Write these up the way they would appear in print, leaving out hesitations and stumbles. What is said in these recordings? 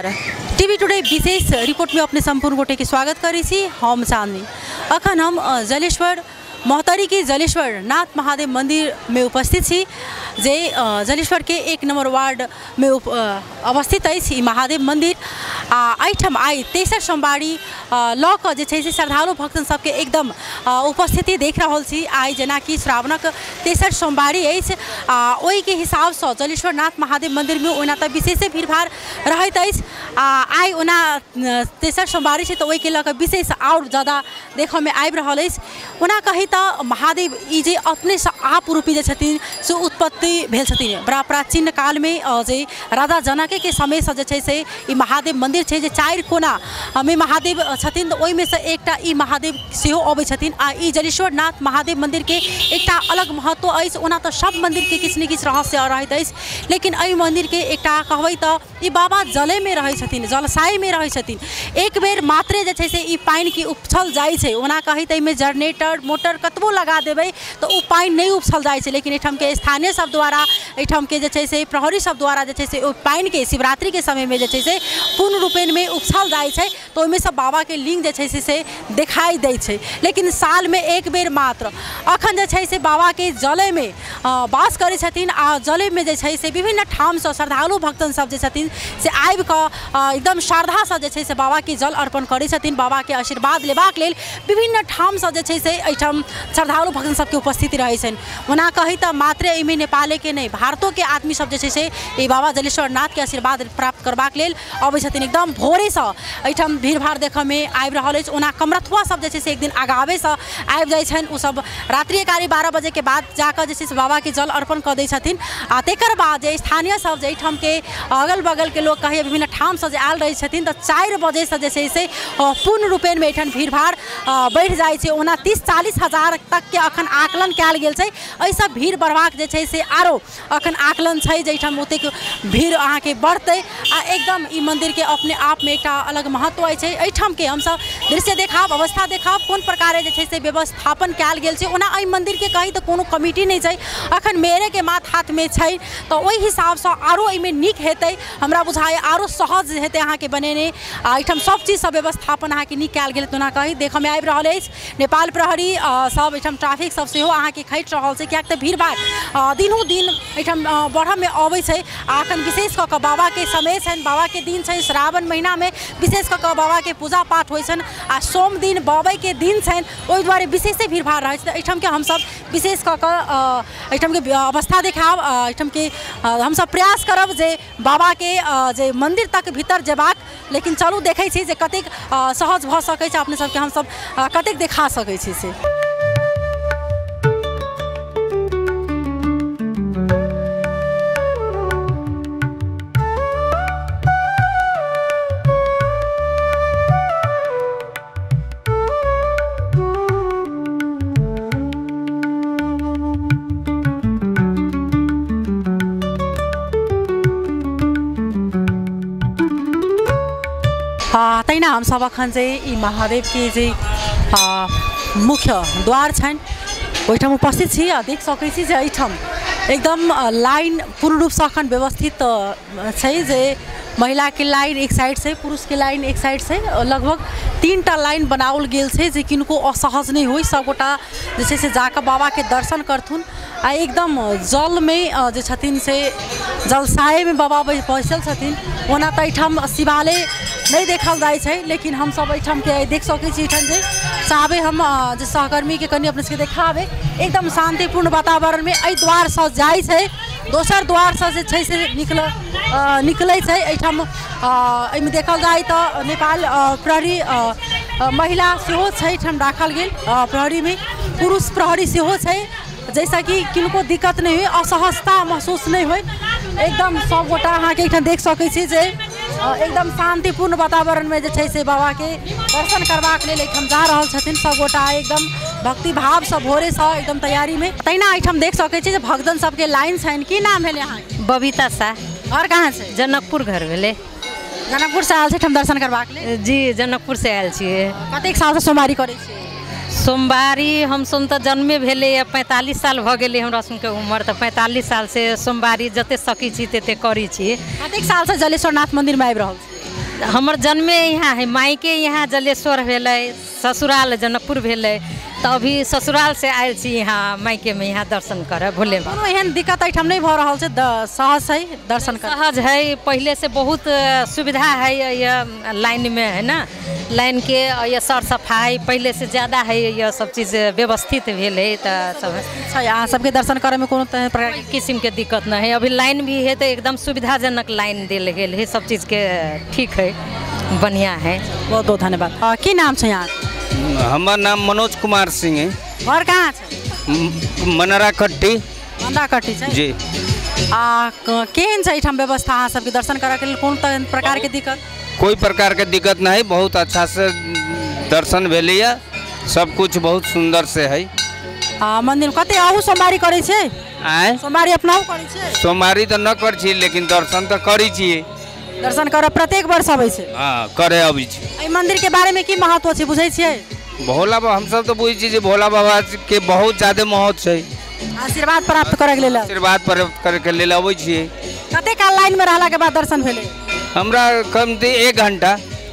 नमस्कार, TV today विशेष report में अपने संपूर्ण गोटे के स्वागत करै छी। हम चांदनी। अखन हम जलेश्वर महोत्तरी के जलेश्वर नाथ महादेव मंदिर में उपस्थित छी, जे जलेश्वर के 1 नंबर वार्ड में अवस्थित अछि ई महादेव मंदिर। आ एहिठाम आइ तेसर सोमवारी लऽ कऽ जे छै से श्रद्धालु भक्तन सबके एकदम उपस्थिति देख रहल छी। आइ जेनाकि श्रावणक तेसर सोमवारी अछि आ ओहिके हिसाबसँ जलेश्वर नाथ महादेव मंदिरमे ओना तऽ विशेषे भीड़भाड़ रहैत अछि। आ आइ ओना तेसर सोमवारी छै तऽ ओहिके लऽ कऽ विशेष आओर ज्यादा देखऽमे आबि रहल अछि। ओना कही तऽ महादेव ई जे अपनेसँ आप रूपी जे छथिन से उत्पत्ति भेल छथिन बड़ा प्राचीन कालमे, जे राजा जनकके समयसँ जे छै से ई महादेव मंदिर छै, जे 4 कोनामे महादेव छथिन तऽ ओहिमेसँ एकटा ई महादेव सेहो अबै छथिन। आ ई जलेश्वर नाथ महादेव मंदिरके एकटा अलग महत्व अछि। ओना तऽ सब मंदिरके किछु ने किछु रहस्य रहैत अछि, लेकिन एहि मंदिरके एकटा कहबै तऽ ई बाबा जलेमे रहै छथिन, जलसायमे रहै छथिन। एक बेर मात्रे जे छै से ई पानिके उपछल जाइ छै। ओना कही तऽ एहिमे जनरेटर मोटर कतबो लगा देबै तऽ ओ पानि नहि उपछल जाइ छै, लेकिन एहिठामके स्थानीय सब द्वारा, एहिठामके जे छै से प्रहरी सब द्वारा जे छै से ओहि पानिके शिवरात्रिके समयमे जे छै से पूर्ण रूपेणमे उपछल जाइ छै, तऽ ओहिमे सब बाबाके लिंग जे छै से देखाइ दै छै। लेकिन सालमे एक बेर मात्र अखन जे छै से बाबाके जलेमे वास करै छथिन। आ जलेमे जे छै से विभिन्न ठामसँ श्रद्धालु भक्तन सब जे छथिन से आबि कऽ एकदम श्रद्धासँ जे छै से बाबाके जल अर्पण करै छथिन। बाबाके आशीर्वाद लेबाक लेल विभिन्न ठामसँ जे छै से एहिठाम श्रद्धालु भक्तन सबके उपस्थिति रहै छनि। ओना कही तऽ मात्रे एहिमे नेपालेके नहि, भारतोके आदमी सब जे छै से ई बाबा जलेश्वर नाथके आशीर्वाद प्राप्त करबाक लेल अबै छथिन। एकदम भोरेसँ एहिठाम भीड़भाड़ देखऽमे आबि रहल अछि। ओना कमरथुआ सब जे छै से एक दिन आगावेसँ आबि जाइ छनि, ओसब रात्रिए काली 12 बजेके बाद जाकऽ जे छै से बाबाके जल अर्पण कऽ दै छथिन। आ तकर बाद जे स्थानीय सब जे एहिठामके अगल बगलके लोक कहैए विभिन्न ठामसँ जे आयल रहै छथिन तऽ 4 बजेसँ जे छै से पूर्ण रूपेणमे एहिठाम भीड़भाड़ बढ़ि जाइ छै। ओना 30-40 हजार तकके अखन आकलन कयल गेल छै। एहिसँ भीड़ बढ़बाक जे छै से आरो अखन आकलन छै जे एहिठाम ओतेक भीड़ अहाँके बढ़तै। आ एकदम ई मन्दिरके अपने आपमे एकटा अलग महत्व अछि। एहिठामके हमसब दृश्य देखाब, अवस्था देखाब, कोन प्रकारे जे छै से व्यवस्थापन कयल गेल छै। ओना एहि मन्दिरके कही तऽ कोनो कमिटी नहि छै, अखन मेयरेके माथ हाथमे छै, तऽ ओहि हिसाबसँ आरो एहिमे नीक हेतै, हमरा बुझाइए आरो सहज हेतै अहाँके बनेने। आ एहिठाम सब चीजसँ व्यवस्थापन अहाँके नीक कयल गेल। ओना कही देखऽमे आबि रहल अछि नेपाल प्रहरी सब एहिठाम ट्रैफिक सब सेहो अहाँके खटि रहल छै, किएक तऽ भीड़भाड़ दिनों दिन एहिठाम बढ़ऽमे अबै छै। आ अखन विशेष कऽ कऽ बाबाके समय छनि, बाबाके दिन छै, श्रावण महिनामे विशेष कऽ कऽ बाबाके पूजा पाठ होइ छनि आ सोम दिन बाबाके दिन छनि, ओहि दुआरे विशेषे भीड़भाड़ रहै छै। तऽ एहिठामके हमसब विशेष कऽ कऽ एहिठामके अवस्था देखाब, एहिठामके हमसब प्रयास करब जे बाबाके जे मन्दिर तक भीतर जेबाक। लेकिन चलू देखै छी जे कतेक सहज भऽ सकै छै, अपने सबके हमसब कतेक देखा सकै छी से। तहिना हमसब अखन जे ई महादेवके जे मुख्य द्वार छनि ओहिठाम उपस्थित छी। आ देख सकै छी जे एहिठाम एकदम लाइन पूर्ण रूपसँ अखन व्यवस्थित छै, जे महिलाके लाइन एक साइड छै, पुरुषके लाइन एक साइड छै। लगभग 3टा लाइन बनाओल गेल छै जे किनको असहज नहि होइ, सबगोटा जे छै से जाकऽ बाबाके दर्शन करथुन। आ एकदम जलमे जे छथिन से जलसायमे बाबा बैसल छथिन। ओना तऽ एहिठाम शिवालय नहि देखल जाइ छै, लेकिन हमसब एहिठामके देख सकै छी। एहिठाम जे चाहबै हम जे सहकर्मीके कनि अपने सबके देखाबै, एकदम शान्तिपूर्ण वातावरणमे एहि द्वारसँ जाइ छै, दोसर द्वारसँ जे छै से निकलै छै। एहिठाम एहिमे देखल जाइ तऽ नेपाल प्रहरी महिला सेहो छै एहिठाम राखल गेल, प्रहरीमे पुरुष प्रहरी सेहो छै, जाहिसँ कि किनको दिक्कत नहि होइ, असहजता महसूस नहि होइ। एकदम सबगोटा अहाँके एहिठाम देख सकै छी जे एकदम शान्तिपूर्ण वातावरणमे जे छै से बाबाके दर्शन करबाक लेल एहिठाम जा रहल छथिन सबगोटा एकदम भक्तिभावसँ भोरेसँ एकदम तैयारीमे। तहिना एहिठाम देख सकै छी जे भक्तजन सबके लाइन छनि। की नाम भेलै अहाँके? बबीता शाह। घर कहाँ छै? जनकपुर घर भेलै। जनकपुरसँ आयल छै एहिठाम दर्शन करबाक लेल? जी, जनकपुरसँ आयल छियै। कतेक सालसँ सोमवारी करै छियै? सोमवारी हम सुन तऽ जन्मे भेलैए 45 साल भऽ गेलै हमरा सुनके उम्र, तऽ 45 सालसँ सोमवारी जते सकै छी तते करै छी। कतेक सालसँ जलेश्वरनाथ मन्दिरमे आबि रहल छी? हमर जन्मे यहाँ है, मायके यहाँ जलेश्वर भेलै, ससुराल जनकपुर भेलै, तऽ अभी ससुराल से आयल छी यहाँ मायके में यहाँ दर्शन करऽ भोले बाबा। कोनो एहन दिक्कत एहिठाम नहि भऽ रहल छै? सहज है दर्शन करऽ? सहज है, पहिले से बहुत सुविधा है यह लाइन में है ना, लाइन के यह सर सफाई पहिले से ज़्यादा है, यह सब चीज़ व्यवस्थित भेल है। तऽ सब छै अहाँ सबके दर्शन करऽमे कोनो प्रकार किस्मके दिक्कत नहि है। अभी लाइन भी है तऽ एकदम सुविधाजनक लाइन देल गेल है, सब चीज़के ठीक है, बढ़िया है। बहुत बहुत धन्यवाद। की नाम छै अहाँके? हमर नाम मनोज कुमार सिंह है। घर कहाँ छै? मनरा खट्टी। मनरा खट्टी छै जी। आ केहन छै एहिठाम व्यवस्था अहाँ सबके दर्शन करऽके लेल? कोनो प्रकारके दिक्कत? कोई प्रकार के दिक्कत नहीं, बहुत अच्छा से दर्शन भेलैया, सब कुछ बहुत सुंदर से है। मंदिर कते अहू सोमवारी करै छियै? आँय? सोमवारी अपनाहु करै छियै? सोमवारी तऽ न करै छी, लेकिन दर्शन तऽ करै छियै। दर्शन करऽ प्रत्येक वर्ष अबै छै? हाँ, करे अबै छी। एहि मंदिर के बारे में की महत्व छै बुझै छियै? भोला बाबा, हमसब तऽ बुझै छी जे भोला बाबा के बहुत ज्यादा महत्व छै। आशीर्वाद प्राप्त करऽ के लेल? आशीर्वाद प्राप्त करे के लेल अबै छियै। कते काल लाइन में रहला के बाद दर्शन भेलै? हमरा कम से 1 घंटा।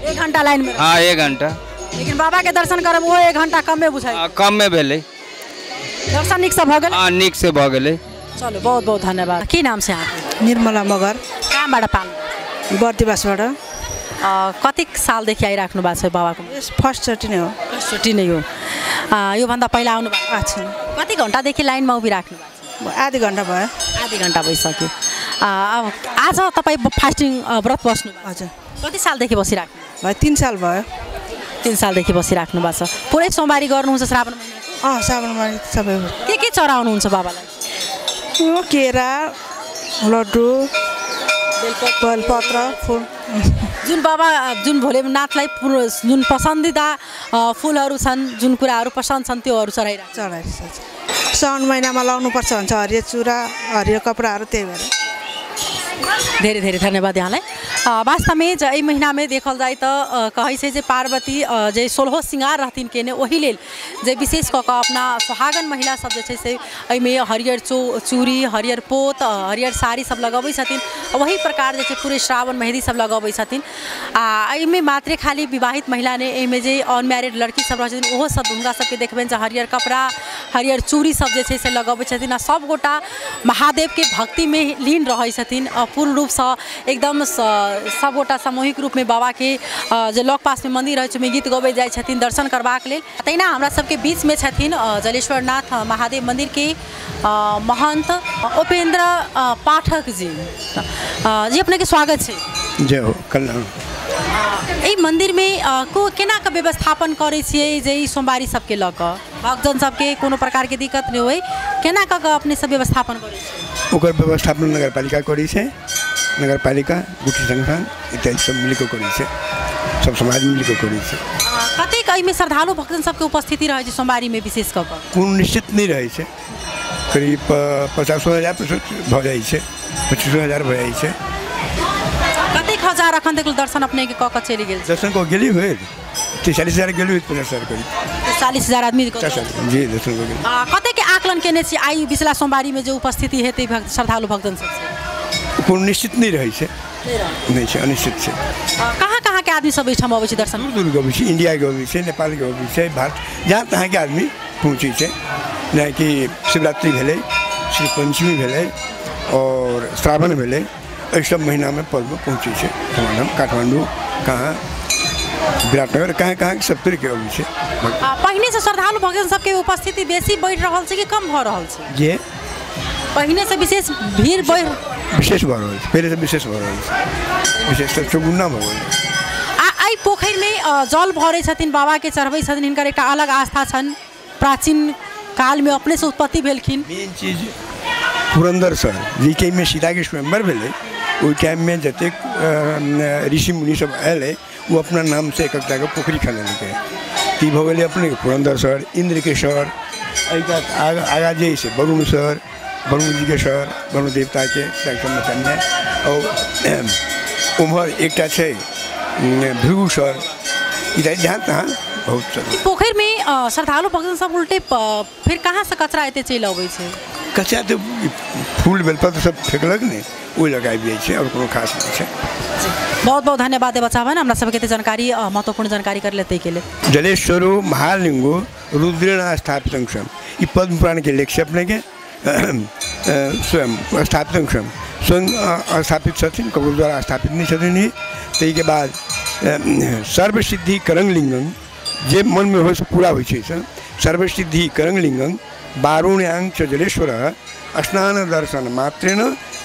1 घंटा लाइन में? हाँ, 1 घंटा। लेकिन बाबा के दर्शन करब वो 1 घंटा कमे बुझाइ? कमे भेलै। दर्शन नीक से भऽ गेलै? हाँ, नीक से भऽ गेलै। चलू, बहुत बहुत धन्यवाद। की नाम छै अहाँके? निर्मला मगर। कहाँबाट पाल्नु? बर्दिवासबाट। कतेक सालदेखि आइराख्नु भएको छ बाबाको? फर्स्टचोटि नै हो। फर्स्टचोटि नै हो। योभन्दा पहिला आउनु भएको? अच्छा। कति घन्टादेखि लाइनमा उभिराख्नु भएको छ? आधी घन्टा भयो। आधी घन्टा भइसक्यो। अब आज तपाईँ फास्टिङ व्रत बस्नु? हजुर। कति सालदेखि बसिराख्नु? भयो 3 साल भयो। 3 सालदेखि बसिराख्नु भएको छ। पुरै सोमबारी गर्नुहुन्छ श्रावण महिनाको? अँ, श्रावण महिना सबै। के चढाउनुहुन्छ बाबालाई? केरा, लड्डु, बेलपत्र, फुल। जुन बाबा जुन भोलेनाथलाई जुन पसन्दिदा फुलहरू छन्, जुन कुराहरू पसन्द छन् त्योहरू चढाइराख्नु? चढाइरहेको छ। साउन महिनामा लाउनुपर्छ भन्छ, हरियो चुरा, हरियो कपडाहरू, त्यही भएर। धेरै धेरै धन्यवाद यहाँलाई। वास्तवमे एहि महिनामे देखल जाय तऽ कहै छै जे पार्वती जे 16 श्रृंगार रहथिन केने, ओहि लेल जे विशेष कऽ कऽ अपना सुहागन महिला सब जे छै से एहिमे हरियर चूड़ी, हरियर पोत, हरियर साड़ी सब लगबै छथिन। वही प्रकार जे छै पूरे श्रावण मेहदी सब लगबै छथिन। आ एहिमे मात्रे खाली विवाहित महिला ने, एहिमे जे अनमैरिड लड़की सब रहै छथिन ओहो सब हुनका सबके देखबनि जे हरियर कपड़ा, हरियर चूड़ी सब जे छै से लगबै छथिन। आ सब गोटा महादेवके भक्तिमे लीन रहै छथिन पूर्ण रूपसँ, एकदम सब गोटा सामूहिक रूपमे बाबाके जे लग पासमे मंदिर रहै छै ओहिमे गीत गबै जाइ छथिन दर्शन करबाक लेल। तहिना हमरा सबके बीचमे छथिन जलेश्वरनाथ महादेव मन्दिरके महन्त उपेन्द्र पाठक जी। जी, अपनेके स्वागत छै। जय हो, कल्याण। एहि मन्दिरमे केना कऽ व्यवस्थापन करै छियै जे ई सोमवारी सबके लऽ कऽ भक्तजन सबके कोनो प्रकारके दिक्कत नहि होइ, केना कऽ कऽ अपने सब व्यवस्थापन करै छियै? ओकर व्यवस्थापन नगरपालिका करै छै, नगरपालिका, गुठी संस्थान इत्यादि सब मिलके करै छै, सब समाज मिलके करै छै। कतेक एहिमे श्रद्धालु भक्तजन सबके उपस्थिति रहै छै सोमवारीमे विशेष कऽ कऽ? कोनो निश्चित नहि रहै छै, करीब 50,000 भऽ जाइ छै, 25,000 भऽ जाइ छै। कतेक हजार अखन तक दर्शन अपनेके कऽ कऽ चलि गेल? दर्शन कऽ गेली होय 40,000 गेली होय, 50,000 करीब। 40,000 आदमी जी दर्शन कऽ गेली। कतेक आकलन केने छी आइ पिछला सोमवारीमे जे उपस्थिति हेतै भक्त श्रद्धालु भक्तजन सबसे? कोनो निश्चित नहि रहै छै, नहि छै, अनिश्चित छै। कहाँ कहाँ के आदमी सब एहिठाम अबै छै दर्शन? दूर दूरके अबै छै, इण्डियाके अबै छै, नेपालके अबै छै, भारत जहाँ तहाँके आदमी पहुँचै छै। जेनाकि शिवरात्रि भेलै, श्री पञ्चमी भेलै आओर श्रावण भेलै, एहि सब महीनामे पर्वमे पहुँचै छै। काठमाण्डू, कहाँ विराटनगर, कहाँ कहाँ सब तरहके अबै छै। पहिनेसँ श्रद्धालु भक्तजन सबके उपस्थिति बेसी बढ़ि रहल छै कि कम भऽ रहल छै? जे पहिनेसँ विशेष भीड़ बढ़ि विशेष भऽ रहल छै, पहिलेसँ विशेष भऽ रहल छै, विशेष तऽ चौगुना भऽ गेलै। आ एहि पोखरिमे जल भरै छथिन, बाबाके चढ़बै छथिन, हिनकर एकटा अलग आस्था छनि, प्राचीन कालमे अपनेसँ उत्पत्ति भेलखिन। मेन चीज पुरन्दर सर जे टाइममे सीताके स्वयंवर भेलै ओहि टाइममे जतेक ऋषि मुनि सब आयल ओ अपना नामसँ एक एकटाके पोखरि खनेलकै। ई भऽ गेलै अपनेके पुरन्दर सर, इन्द्रके सर, एहिके आगाँ जे से वरुण सर, वरुण जीके सर, वरुण देवताके बचनमे। आओर उम्हर एकटा छै भृगु सर, इधर जहाँ तहाँ बहुत सर। पोखरिमे श्रद्धालु भक्तजन सब उल्टे फिर कहाँसँ कचरा एते चलि अबै छै? कचरा तऽ फूल बेलपत्र सब फेकलक ने ओहि लऽ कऽ आबि जाइ छै, आओर कोनो खास नहि छै। बहुत बहुत धन्यवाद देबऽ चाहबनि हमरा सबके एते जानकारी महत्वपूर्ण जानकारी कर लेते के लिए। जलेश्वरो महालिंगो रुद्रेण स्थापित स्वयं, ई पद्म पुराणके लेख छै अपनेके, स्वयं स्थापित स्वयं स्वयं स्थापित छथिन, ककरो द्वारा स्थापित नहि छथिन ई। ताहिके बाद सर्वसिद्धि करंगलिंगम, जे मनमे होइ से पूरा होइ छै। सर्वसिद्धि करंगलिंगम वारुण्यांग च जलेश्वर स्नान दर्शन मात्रेण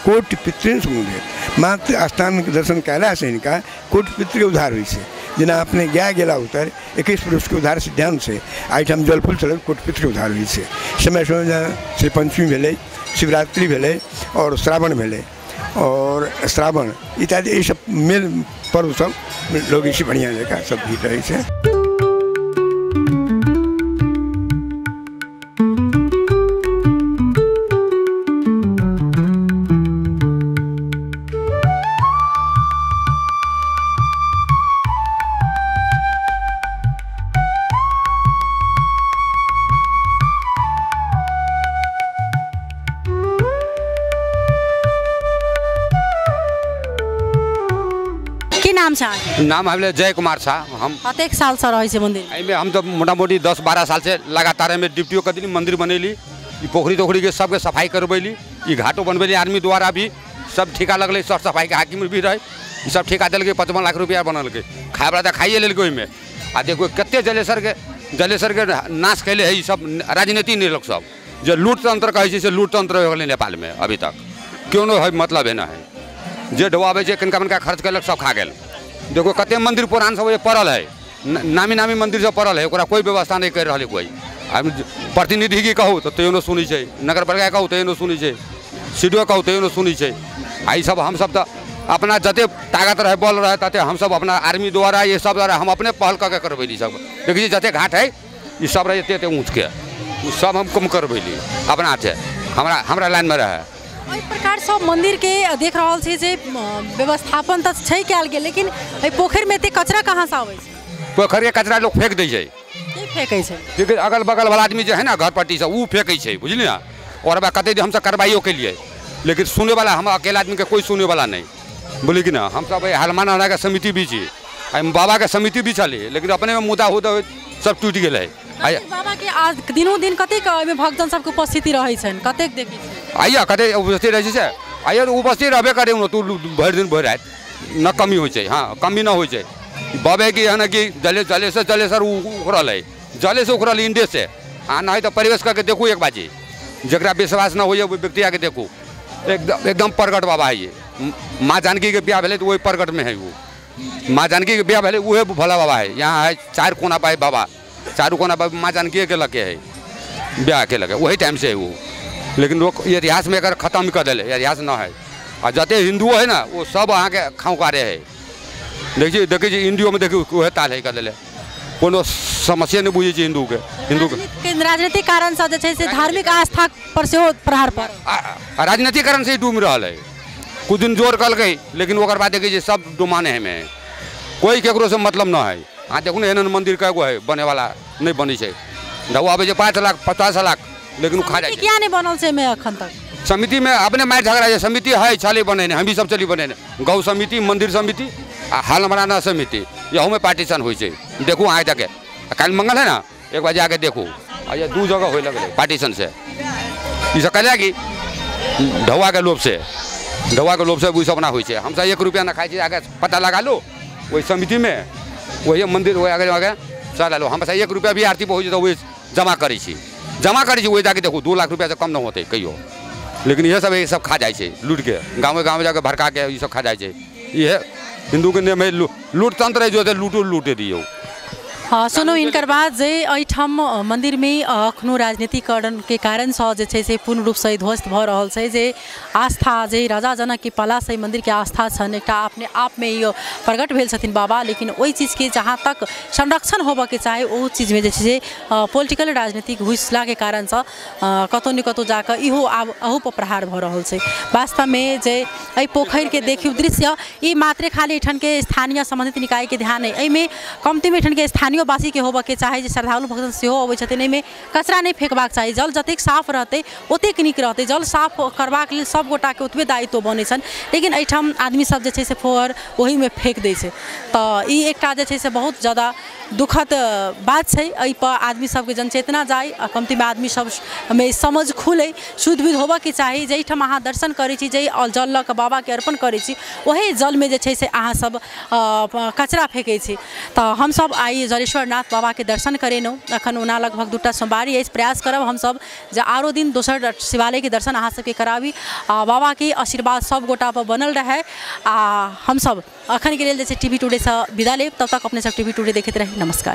कोटि पितृन समुदय। मात्र स्नान दर्शन कयलासँ हिनका कोटि पितृके उद्धार होइ छै। जेना अपने गाय गेला उतर 21 पुरुषके उद्धार सिद्धांत छै, एहिठाम जलफूल चलल कोटि पितृके उद्धार होइ छै। समय समय जेना श्री पंचमी भेलै, शिवरात्रि भेलै और श्रावण भेलै और श्रावण इत्यादि, ई सब मेल पर्व सब लोग इसी बढ़िआँ जकाँ सब भीड़ रहै छै। नाम छै अहाँके? नाम हम जय कुमार झा। हम कतेक सालसँ रहै छै मंदिर एहिमे? हम तऽ मोटा मोटी 10-12 साल से लगातार एहिमे ड्यूटियो कर देली, मंदिर बनैली, ई पोखरी तोखरीके सबके सफाई करबैली, ई घाटो बनबैली, आर्मी द्वारा भी सब ठेका लगलै, सर सफाईके हाकिम भी रहै, ई सब ठेका देलकै, 55 लाख रुपया बनलकै, खायवला तऽ खाइए लेलकै ओहिमे। आ देखो कते जलेसरके नाश कैले है ई सब राजनीति नहीं लोग सब, जे लूट तंत्र कहै छै से लूट तंत्र हो गेलै नेपालमे अभी तक, क्यों है मतलब है ना है, जे ढोआबै छै कनिका मनिका खर्च केलक सब खा गेल। देखो कते मंदिर पुरान सब पड़ल है, नामी नामी मंदिर सब पड़ल है, ओकरा कोई व्यवस्था नहीं कर रहल है कोई। प्रतिनिधि के कहू तो तैयो नहि सुनै छै, नगर पालिका कहू तैयो नहि सुनै छै, सी डी ओ कहू तैयो नहि सुनै छै। आ ई सब हमसब तऽ अपना जते ताकत रहे बल रहे तते हमसब अपना आर्मी द्वारा ये सब द्वारा हम अपने पहल कऽ के करबैली सब। देखिए जते घाट है ई सब रहे एते एते ऊँचके, ओ सब हम कम करबैली अपना हाथे, हमरा हमरा लाइनमे रहे। एहि प्रकार सब मंदिर के देख रहल छी जे व्यवस्थापन तऽ छै कयल गेल, लेकिन एहि पोखरिमे एते कचरा कहाँसँ आबै छै? पोखरिके कचरा लोक फेंक दै छै। के फेंकै छै? लेकिन अगल बगल वाला आदमी जे है ना घर पट्टी सब ओ फेंकै छै, बुझलियै ना। और बा कते हमसब कार्रवाइयो केलियै, लेकिन सुनैवला हम अकेला आदमीके कोई सुनैवला नहि, बुझलियै कि ना। हमसब हनुमान के समिति भी छी, बाबाके समिति भी छलै, लेकिन अपनेमे मुद्दा होइत होइत सब टूटि गेलै। बाबा के आज दिनों दिन कतेक एहिमे भक्तजन सबके उपस्थिति रहै छनि, कतेक देखै छी? आइया कते उपस्थित रहै छै से आइया उपस्थित रहबे करे, तू भरि दिन भरि राति न कमी होइ छै। हाँ कमी न होइ छै। बाबे की है ना कि जले जले से जलेसर उखड़ल है, जले से उखड़ल इंडे से। आ नहीं तो परिवेश करके देखू एक बाजी, जकरा विश्वास न होइए वो व्यक्ति आके देखू, एकदम एकदम प्रगट बाबा है ये। माँ जानकी के ब्याह भेलै तो वही प्रगट में है वो, माँ जानकी के ब्याह भेलै उहे भोला बाबा है। यहाँ है चार कोना पर बाबा, चारू कोना पर माँ जानकी के लगे है ब्याह के लगे, वही टाइम से है वो। लेकिन लोग इतिहास में एकर खत्म कर दिले, इतिहास न है। आ जते हिंदू है ना वो सब अहाँके खौकारे है। देखिए देखिए हिंदुओं में देखिए उहे ताल है कर दिले, कोनो समस्या नहीं बुझै छै हिंदूके। हिंदूके राजनीतिक कारणसँ जे छै से धार्मिक आस्था पर सेहो प्रहार पर राजनीतिक कारण से डूबि रहल है। कुछ दिन जोर कलकै, लेकिन ओकर बाद देखै छै सब डुमाने है में, कोई केकरो से मतलब न है। अहाँ देखू ने एहन मंदिर कएगो है बनेवाला नहि बनै छै, ढौआ आबै छै 5 लाख 50 लाख, लेकिन ओ खा जाइ छै। किया नहि बनल छै एहिमे एखन तक? समिति में अपने मारि झगड़ा छै। समिति है छलै बनेने, हम भी सब चली बनेने, गौ समिति, मंदिर समिति आ हलमराना समिति, यहूमे पार्टीशन होइ छै। देखू अहाँ जाके, काल्हि मंगल है ना, एक बार जाके देखू, आ ये 2 जगह होइ लगलै पार्टीशन से। ई सब कहलियै कि ढौआके लोभ से, ढौआके लोभ से ओ सब ना होइ छै। हमसब 1 रुपया ना खाइ छी, आगे पता लगा लो ओहि समितिमे, वही मंदिर वही आगे आगे चला लो। हमसब 1 रुपया भी आरती पर होइ छै तऽ वही जमा करै छी, जमा करै छी, वही जाके देखू 2 लाख रुपया से कम न होतै कहियो। लेकिन इएह सब ई सब खा जाइ छै लूटके, गाँवे गाँवे जाके भड़काके ई सब खा जाइ छै। इएह हिंदूके नियम है, लूट तंत्र है जो लूटो लूटे दियौ। हाँ सुनू हिनकर बात जे एहिठाम मंदिरमे अखनो राजनीतिकरणके कारणसँ जे छै से पूर्ण रूपसँ ध्वस्त भऽ रहल छै। जे आस्था जे राजा जनकके पलासँ एहि मन्दिरके आस्था छनि, एकटा अपने आपमे ई प्रकट भेल छथिन बाबा, लेकिन ओहि चीजके जहाँ तक संरक्षण होबऽके चाही ओ चीजमे जे छै से पोलिटिकल राजनीतिक घुसलाके कारणसँ कतहु ने कतहु जाकऽ इहो आब अहूपर प्रहार भऽ रहल छै। वास्तवमे जे एहि पोखरिके देखियौ दृश्य, ई मात्रे खाली एहिठामके स्थानीय सम्बन्धित निकायके ध्यान नहि, एहिमे कमतीमे एहिठामके स्थानीय वासी के होबऽ के चाही, जे श्रद्धालु भक्त भक्तजन सेहो अबै छथिन। एहिमे कचरा नहि फेकबाक चाही, जल जतेक साफ रहतै ओतेक नीक रहतै। जल साफ करबाक लेल सब गोटाके ओतबे दायित्व बनै छनि, लेकिन एहिठाम आदमी सब जे छै से फोहर ओहिमे फेक दै छै। तऽ ई एकटा जे छै से बहुत ज्यादा दुखद बात छै। एहिपर आदमी सबके जनचेतना जाइ आ कमतीमे आदमी सबमे समझ खुलै, शुद्ध होबऽके चाही। जाहिठाम अहाँ दर्शन करै छी, जाहि जल लऽ कऽ बाबाके अर्पण करै छी, ओहि जलमे जे छै से अहाँ सब कचरा फेकै छी। तऽ हमसब आइ जलेश्वरनाथ बाबाके दर्शन करेलहुँ। अखन ओना लगभग 2टा सोमवारी अछि, प्रयास करब हमसब जे आरो दिन दोसर शिवालयके दर्शन अहाँ सबके कराबी आ बाबाके आशीर्वाद सब गोटापर बनल रहै। आ हमसब अखनके लेल जे छै टीवी टुडेसँ विदा लेब, तब तक अपने सब टीवी टुडे देखैत रही। नमस्कार।